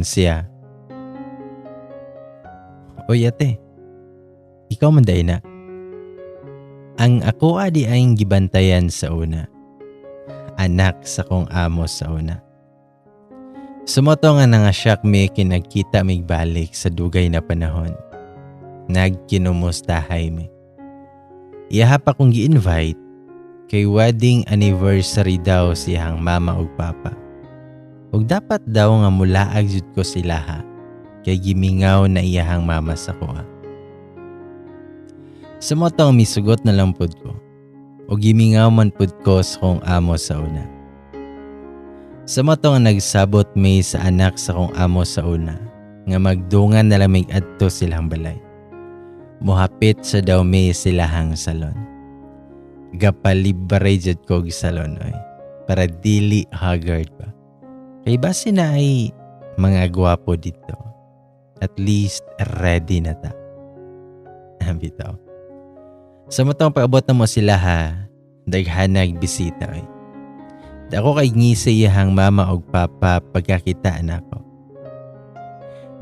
Ingon siya, "Oy ate, ikaw man diay na." Ang ako adi ang gibantayan sa una. Anak sa kong amo sa una. So mao to nga nangasyak mi kay nagkita mig balik sa dugay na panahon. Nagkinumustahay mi. Iyaha pa kong gi-invite kay wedding anniversary daw siyang mama ug papa. Ug dapat daw nga mulaag jud ko sila ha, kay gimingaw na iyahang mama sa kuha. So mao to misugot na lang pud ko. O gimingaw man pud ko sa kong amo sa una. So mao to nga nagsabot mi sa anak sa kong amo sa una nga magdungan na lang mig adto silang balay. Muhapit sa daw mi silahang salon. Gapalibre jud ko og salon oy para dili haggard ba. Kay base na ay mga gwapo dito. At least ready na ta. Bitaw. So mao tong paabot na mo sila ha, daghanag bisita oy. Dako kay ngisi iyahang mama og papa pagkakita nako.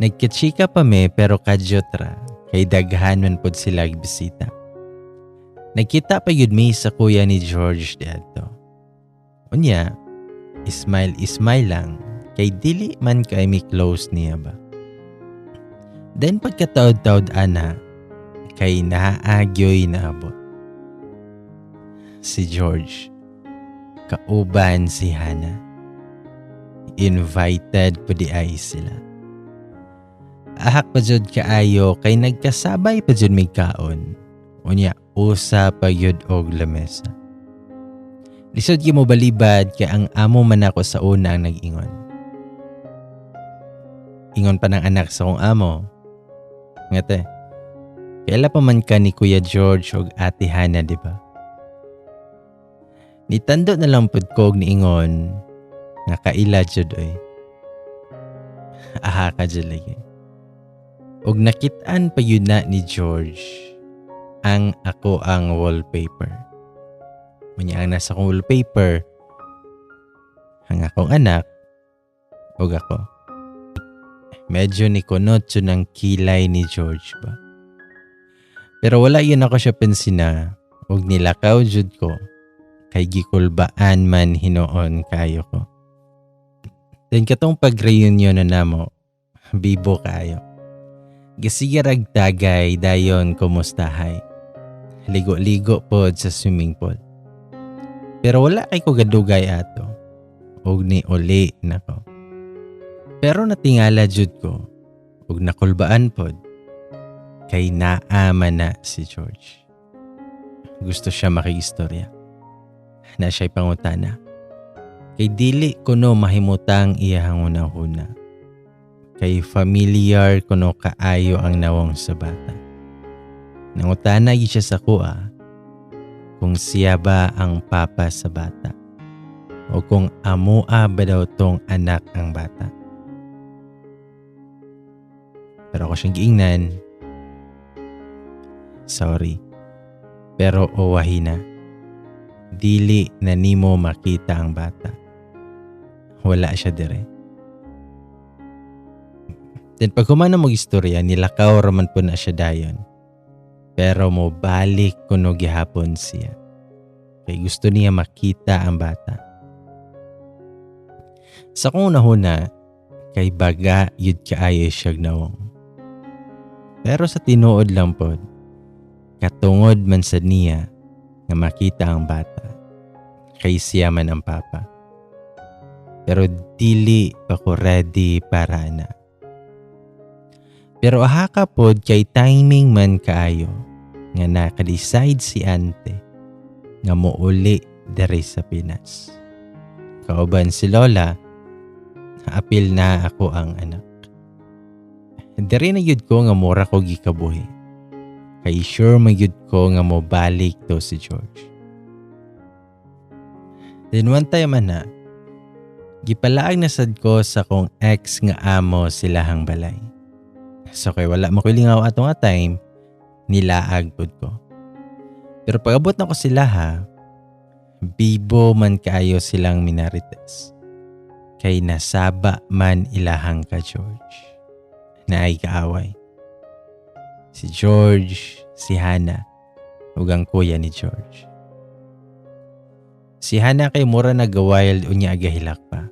Nagkachika pa me pero kadyot ra kay daghan man pod sila bisita. Nagkita pa yun mi sa kuya ni George diadto. Unya, smile smile lang kay dili man kay mi close niya ba. Then pagkataod-taod ana, kay naagyoy naabot. Si George, kauban si Hannah. Invited po di ay sila. Ahak pa jud kaayo kay nagkasabay pa jud mig kaon. Unya, usa pa gyud og lamesa. Lisod gyud mo balibad kay ang amo man ako sa una ang nag-ingon. Ingon pa ng anak sa kong amo, nga te, kaila pa man ka ni Kuya George og Ate Hannah, di ba? Nitando na lang pud ko og niingon nga kaila jud oy. Aha ka jud lagi. Og nakit-an pa yun na ni George ang ako ang wallpaper. Unya ang nasa akong wallpaper ang akong anak ug ako. Medyo ni kunot yun ang kilay ni George ba. Pero wala yun ako siya pansina ug nilakaw jud ko kay gikulbaan man hinuon kayo ko. Then katong pag-reunion na namo, bibo kayo. Gisigarag tagay dayon kumustahay. Ligo-ligo pod sa swimming pool. Pero wala kay ko gadugay ato. Og ni uli nako. Pero natingala jud ko ug nakulbaan pod kay naa man na si George. Gusto siya makiistorya. Na siya'y pangutana. Kay dili kuno mahimutang iyahang una-una. Kay familiar kuno kaayo ang nawong sa bata. Nangutana gyud siya sa kuha kung siya ba ang papa sa bata o kung amua ba daw tong anak ang bata. Pero ako siyang giingnan, "Sorry, pero owahi na. Dili na nimo makita ang bata. Wala siya dire." Then pag humana mo istorya, nilakaw raman po na siya dayon. Pero mo balik kuno gihapon siya. Kay gusto niya makita ang bata. Sa kong unahuna, kay baga yud kaayo siya nawong. Pero sa tinuod lang pod, katungod man sad niya nga makita ang bata. Kay siya man ang papa. Pero dili pa ko ready para na. Pero aha ka pod kay timing man kaayo nga naka-decide si ante nga muuli diri sa Pinas. Kauban si Lola, apil na ako ang anak. Diri na gyud ko nga mura ko gikabuhi. Kay sure man gyud ko nga mobalik to si George. Then one time ana, gipalaag na sad ko sa kong ex nga amo silahang balay. So kay wala makulingaw ato nga time, nilaag pud ko. Pero pag-abot na ko sila ha, bibo man kaayo silang minarites. Kay nasaba man ilahang ka George. Naay kaaway. Si George, si Hannah, ug ang kuya ni George. Si Hannah kay mura nagawild unya agahilak pa.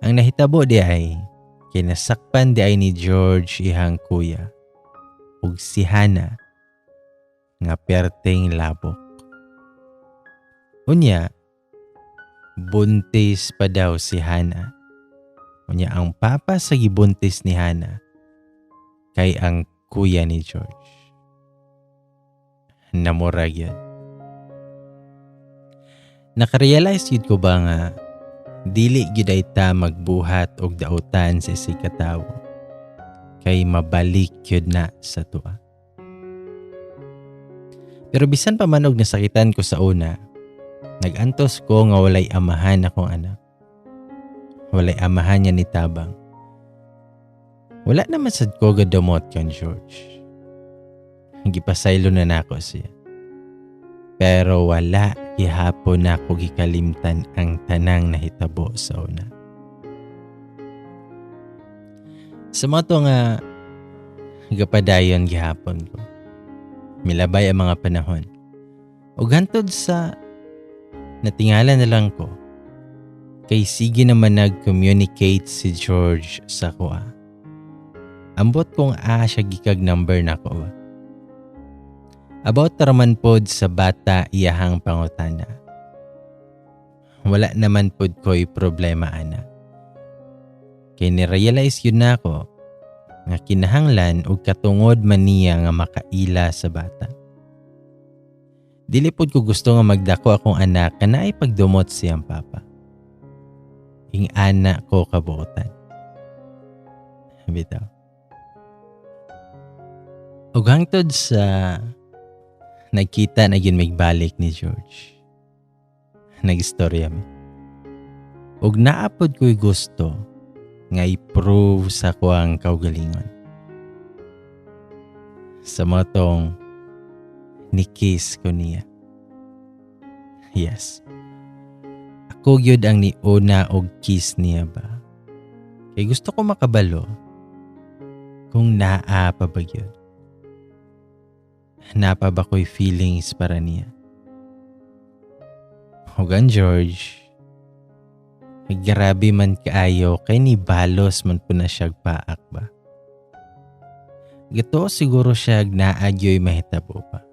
Ang nahitabo di ay kinasakpan di ay ni George ihang kuya ug si Hannah nga perteng labok. Unya, buntis pa daw si Hannah. Unya ang papa sa gibuntis ni Hannah kay ang kuya ni George. Namura gyud. Nakarealize gyud ko ba nga dili gyud ay ta magbuhat og dautan sa isig ka tawo kay mabalik gyud na sa tua. Pero bisan pa man og nasakitan ko sa una, nag-antos ko nga walay amahan akong anak. Walay amahan niya ni tabang. Wala naman sad ko gadumot kan George. Gipasaylo na nako siya. Pero wala gihapon nako gikalimtan ang tanang nahitabo sa una. Sa mga to nga gapadayon gihapon ko. Milabay ang mga panahon. Ug hantod sa natingala na lang ko kay sige naman nag-communicate si George sa kuha. Ambot kung a siya gikag number nako ba. About raman pod sa bata iyahang pangutana. Wala naman pod ko'y problema ana. Kay nirealize yun na ako nga kinahanglan og katungod man niya nga makaila sa bata. Dili pod ko gusto nga magdako akong anak nga naay pagdumot siyang papa. Ing ana ko kabuotan. Bitaw. Ug hangtod sa nagkita na gyud migbalik ni George. Nagistorya mi. Ug naapod ko'y gusto nga i-prove sa kuang kaugalingon. Sa motong ni-kiss ko niya. Yes. Ako gyud ang niuna og kiss niya ba. Kay gusto ko makabalo kung naa pa ba gyud. Napa ba ko'y feelings para niya? Hogan George, grabe man kaayo kay ni balos man po na siyag paak ba. Gato siguro siya naagyo'y mahitabo pa.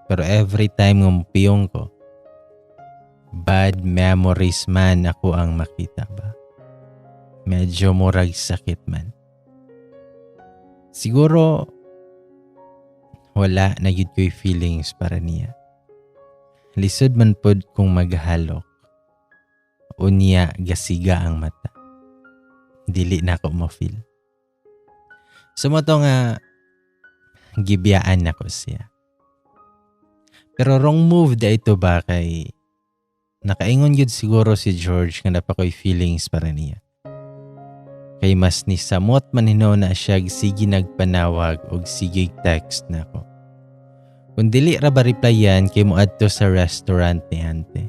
Pero every time nga mupiyong ko, bad memories man ako ang makita ba. Medyo murag sakit man. Siguro wala na gyud ko'y feelings para niya. Lisod man pod kung maghalok. Unya gasiga ang mata. Dili na ako ma-feel. Sumoto nga gibiyaan nako siya. Pero wrong move da ito ba kay nakaingon gyud siguro si George nga napakoy feelings para niya. Kay mas ni samot man hinuon na siya sige nagpanawag og sige text nako. Kung dili ra ba replyan kay moadto sa restaurant ni ante.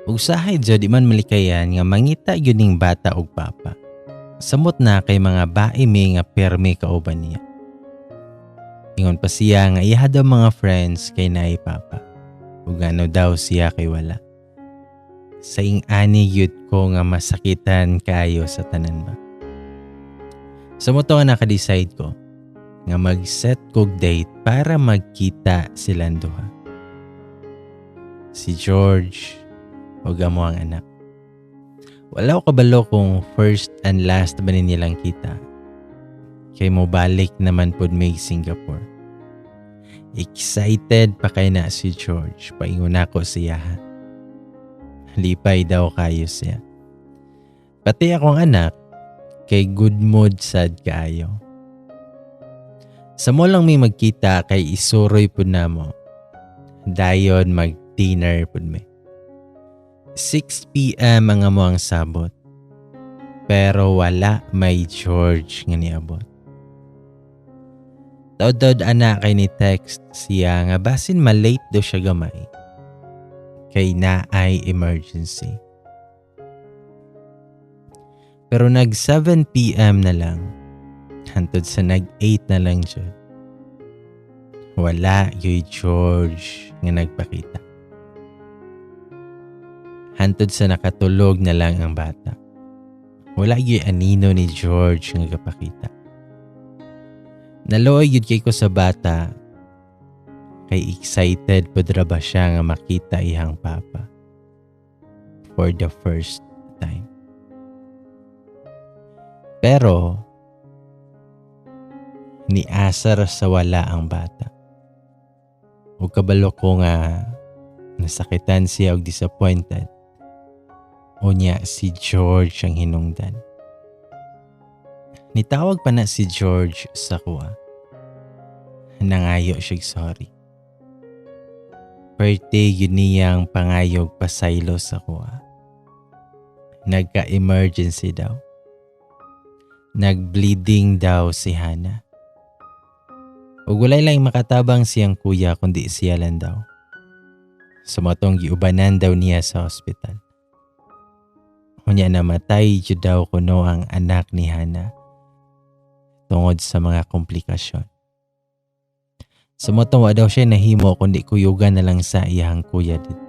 Ug sahay jud di man malikayan nga mangita gyud ning bata og papa. Samot na kay mga bae mi nga permi kauban niya. Ingon pa siya nga iya daw mga friends kay naay papa. Ug ano daw siya kay wala. Sa ing-ani gyud ko nga masakitan kaayo sa tanan ba. Sa mo to nga naka-decide ko nga mag-set kog date para magkita silang duha. Si George ug amo ang anak. Wala ko kabalo kung first and last ba nilang kita. Kay mobalik naman pud mig Singapore. Excited pa kay na si George. Paingon ako siya ha. Lipay daw kayo siya. Pati akong anak, kay good mood sad kaayo. Sa mo lang may magkita kay isuroy pud namo. Dayon mag-dinner pud mi. 6 p.m. ang amo ang sabot. Pero wala may George nga niabot. Taod-taod ana kay ni text siya nga basin ma-late do siya gamay. Kay naay emergency. Pero nag 7 p.m. na lang, hantod sa nag 8 na lang jud, wala yoy George nga nagpakita. Hantod sa nakatulog na lang ang bata, wala yoy anino ni George nga gapakita. Naluoy gyud kay ko sa bata kay excited pud ra ba siya nga makita iyang papa for the first time. Pero niasa ra sa wala ang bata. Ug kabalo ko nga nasakitan siya og disappointed. Unya si George ang hinungdan. Nitawag pa na si George sa kuha. Nangayo siya sorry. Perte yun niyang pangayog pasaylo sa kuha. Nagka-emergency daw. Nag-bleeding daw si Hannah. Ug walay lang makatabang siyang kuya kundi siya lang daw. So matong giubanan daw niya sa hospital. Unya namatay jud daw kuno ang anak ni Hannah tungod sa mga komplikasyon. So motong wa daw siya nahimo kundi kuyugan na lang sa iyang kuya dito.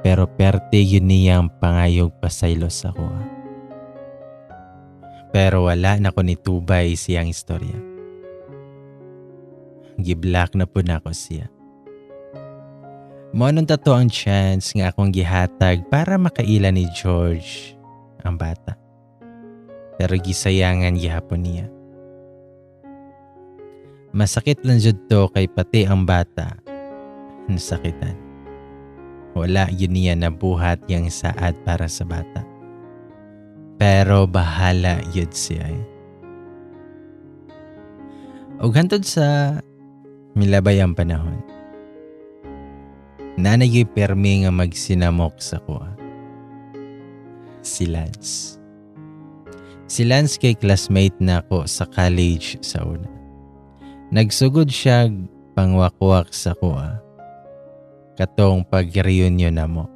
Pero perte yun niyang pangayog pasaylo sa kuha. Pero wala na ko nitubay siyang istorya. Giblock na po nako siya. Mao nang tato ang chance nga akong gihatag para makaila ni George ang bata. Pero gisayangan gihapon niya. Masakit lang jud to kay pati ang bata nasakitan. Wala yun niya nabuhat yang saad para sa bata. Pero bahala yun siya eh. Og hantod sa milabay ang panahon, nanay permi nga magsinamok sa kuha. Si Lance. Si Lance kay classmate na ako sa college sa una. Nagsugod siya pangwakwak sa kuha. Katong pag-reunion na mo.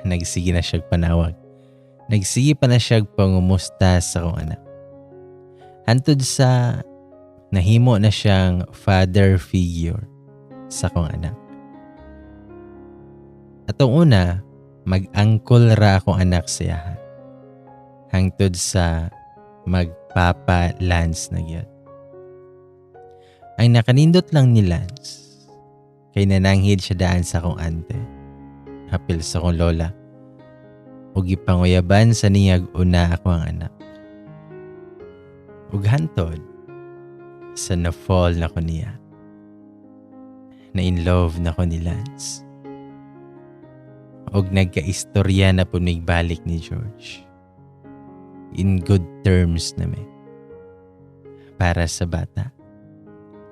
Nagsige na siya panawag. Nagsige pa na siya pangumusta sa kong anak. Hantod sa nahimo na siyang father figure sa kong anak. Atong una, mag-angkol ra akong anak siya. Hangtod sa magpapa Lance na gyud. Ang nakanindot lang ni Lance, kay nananghid siya daan sa akong ante. Hapil sa akong lola. Ug gipanguyaban sa niyag una ako ang anak. Ug hantod sa na-fall na ko niya. Na in love na ko ni Lance. Og nagka-istorya na po balik ni George. In good terms na may. Para sa bata.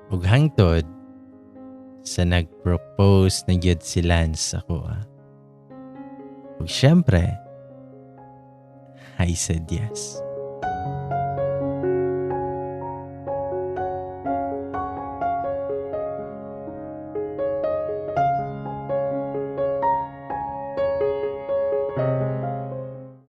Ug hangtod sa nag-propose na gyud si Lance sa kuha. Ug syempre, I said yes.